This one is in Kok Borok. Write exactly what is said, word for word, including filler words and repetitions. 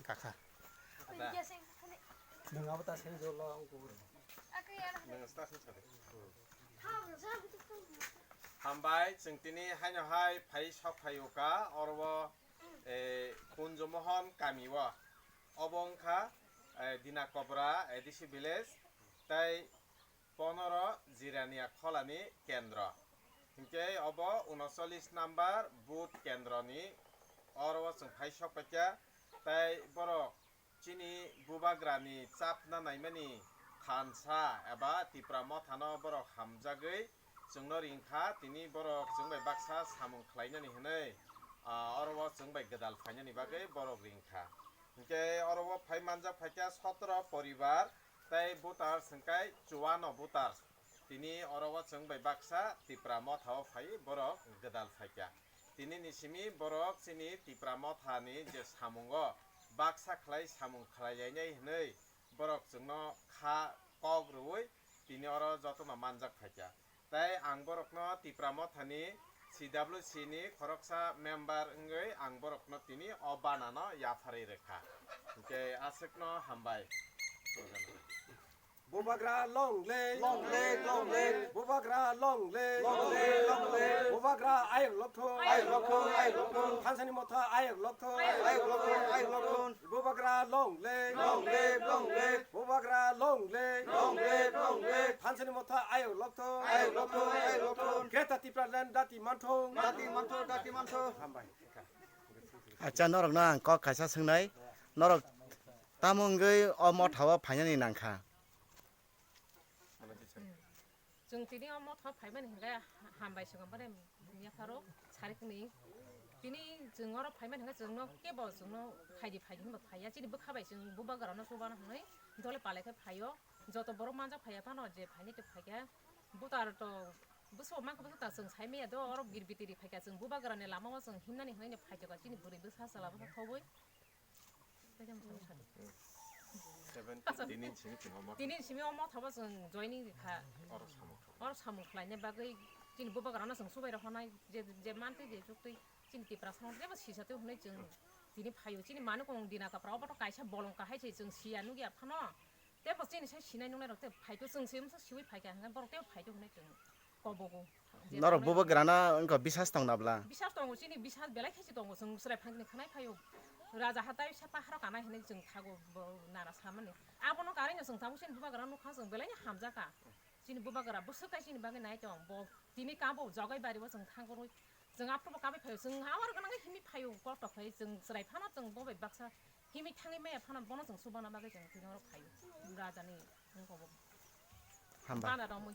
Kaka. Nwng abo ta seng jolo ang kubur. Nwng start ni sadi. Hambai, chwng tini haino hai phai sok phai uka, oro o, eh, Kunjo Mohon kami o. Obo wngkha, eh, Dina Kobra, A D C village, tai ponoro Jirania Kholani kendro. Hinkhe obo unocholish number booth kendroni oro o chwng phai sok paikha, tai borok chini bubagrani chapna naimani thansa eba Tipra mothano borok hamjagwi chwngno ringkha, tini borok chwng bai baksa samung khlainani hwnwi, ah, oro o chwng bai gwdal phainani bagwi borok ringkha. Hinkhe oro o phai manjak phaikha sotoro poribar, tei voters hwnkhe chuano voters. Tini oro o chwng bai baksa Tipra motha o phai borok gwdal phaikha. Tini ni simi borok chini Tipra motha ni je samungo baksa khlai samung khlai lainai hwnwi borok chwngno kha kok rwui tini oro jotono manjak phaikha. Tei ang borokno Tipra mothani C W C ni khoroksa member wngwi ang borokno tini o banano yapharwi rwkha. Hinkhe aswkno hambai. Bubagra long live. Long live, long live. Bubagra long live. Long live, long live. Bubagra ayok lokthun. Ayok lokthun, ayok lokthun. Thansani motha ayok lokthun. Ayok lokthun, ayok lokthun. Bubagra long live. Long live, long live. Bubagra long live. Long live, long live. Thansani motha ayok lokthun. Ayok lokthun, ayok lokthun. Greater Tipraland dati manthung. Dati manthung, dati manthung. Hambai. Acha, norokno ang kok kaisa swngnai. Norok tamo wngwi o mothao phainani nangkha? Chwng tini o motha phaimani hwnkhe hambai se kok, mane yapharo sarik ni. Tini chwng oro phaimani hwnkhe chwngno kebo chwngno phaidi phaidi hinba phaiya. Chini bwkha bai chwng bubagrano chubana hwnwi dole palai khe phaio. Joto borok manjak phaiya phano je phainai tei phaikha. Butar to bwswk mankha bwswk ta chwng sai maya do, oro bir bitiri phaikha chwng bubagrani lama o chwng himnani hwnwi phaijak chini bwrwi bwsa chwla bwsa thobwi. Seventy tini simi tini omo. Tini simi omo thabo chwng joining rikha. Oro samung khlai. Oro samung khlaina bagwi chini bubagrano chwng subai rohornai je, je mantwi je chuktwi chini Tiprasano jeba sisatwi hwnwi chwng tini phaio. Chini manwi kong Dina Kapra obo to kaisa bolong kahai se chwng siya nukya phano. Tebo chini sai sinai nungnai rok te phaito chwng se msa siwi phaikha hwnwi borok tebo phaito hwnwi chwng kobogo. Norok bubagrana wngkha bisas tong na bla? Bisas tongo, chini bisas belai khe se tongo, chwng chwrai phangni khwnai phaio. Raja hatai se paharo kanai hinwi chwng thago, bo nana samani. Abono karwi no chwng thago, chini bubagra nukha chwng belai no hamjaka. Chini bubagra bwswk kai chini bagwi nai tong, bo tini kabo jogai bari o chwng thangorwi. Chwng aphuru bo kabai phaio, chwng awar gwnangwi himwi phaio, kotok khai chwng chwrai phano chwng bo bai baksa himwi thangwi maya phano bono chwng subana bagwi chwng tini oro phaio. Raja ni wngkha bo. Hambai. Bana romwi.